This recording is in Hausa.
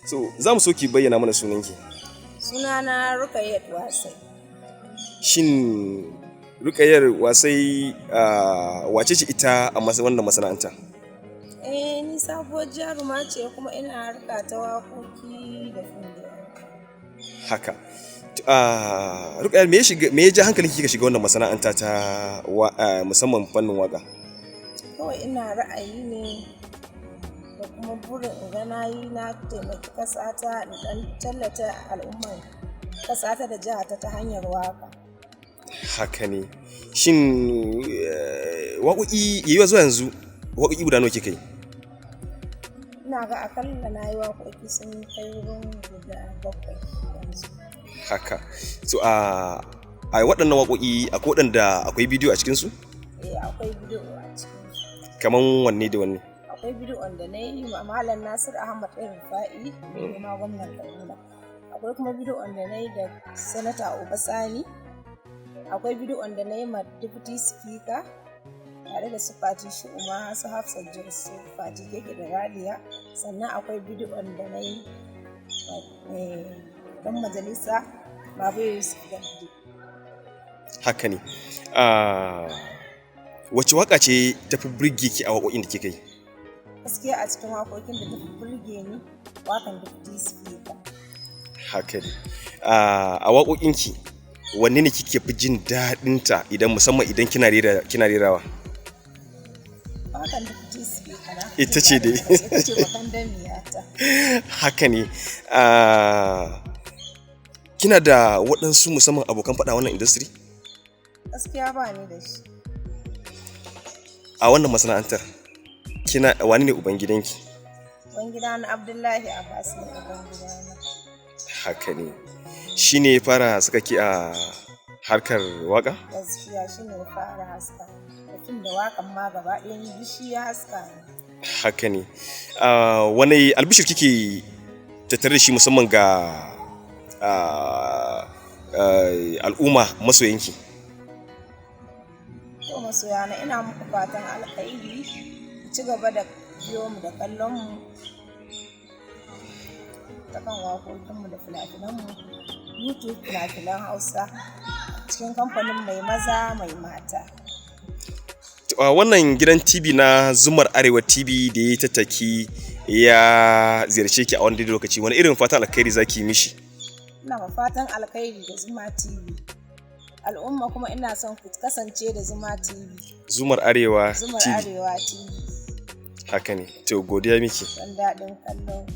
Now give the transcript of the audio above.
So za mu so ki bayyana mana sunanki. Sunana Rukayyat Wasai. Shin Rukayyar Wasai wace ce ita a wannan masana'anta? Eh, ni sabuwar jaruma ce kuma ina harka ta waƙoƙi da fim. Haka. Rukayyar, me ya ja hankalinki kika shiga wannan masana'anta ta musamman fannin waka? Kawai ina ra'ayi ne da kuma burin in ga na yi na taimaki ƙasata in ɗan tallata al'ummar ƙasata da jihata ta hanyar waka. Haka ne. Shin waƙoƙi yayi zuwa yanzu, waƙoƙi guda nawa kika yi? Ina ga akalla na yi waƙoƙi sun kai wurin guda 7 yanzu. Haka. So a waɗannan waƙoƙi akwai waɗanda akwai bidiyo a cikinsu? Eh, akwai bidiyo a cikinsu. Kaman wanne da wanne? Akwai bidiyon da na yi ma Malam Nasir Ahmad El Rufa'i, mai girma gwamnan Kaduna. Akwai kuma bidiyon da na yi da Sanata Uba Sani. Akwai bidiyon da na yi ma Deputy Speaker tare da su Fati Shi'uma, su Hafsat Jos, su Fati Keke da Raliya. Sannan akwai bidiyon da na yi ɗan majalisa Baba Yusuf Gandi. Haka ne. Wace waka ce tafi burge ki a waƙoƙin da kika yi? Gaskiya a cikin waƙoƙin da tafi burge ni, waƙan Deputy Speaker. Haka ne. A waƙoƙinki wanne ne kike fi jin daɗin ta idan musamman idan kina rerawa? Waƙan Deputy Speaker na. Ita ce dai. Ita ce bakan damiyata. Haka ne. Kina da waɗansu musamman abokan faɗa wannan industry? Gaskiya ba ni da shi. A wannan masana'antar kina wani ne ubangidanki? Ubangidana Abdullahi Abbas ne ubangidana. Haka ne. Shi ne ya fara saka ki a harkar waka? Gaskiya shi ne ya fara haska. Da fim da waƙan ma gaba ɗaya ni shi ya haska ni. Haka ne. Wani albishir kike tattare da shi musamman ga al'umma masoyanki? To masoyana, ina muku fatan alkhairi, ku ci gaba da biyo mu da kallon mu ta kan waƙoƙinmu da fina-finanmu YouTube, fina-finan Hausa cikin kamfanin Mai Maza Mai Mata. A wannan gidan TV na Zumar Arewa TV da ya tattaki ya ziyarce ki a wani daidai lokaci, wani irin fatan alkhairi zaki yi mishi? Ina ma fatan alkhairi da Zuma TV. Al'umma kuma ina son ku kasance da Zuma TV. Zumar Arewa Zumar TV. Arewa TV. Haka ne. To godiya miki. Don daɗin kallo.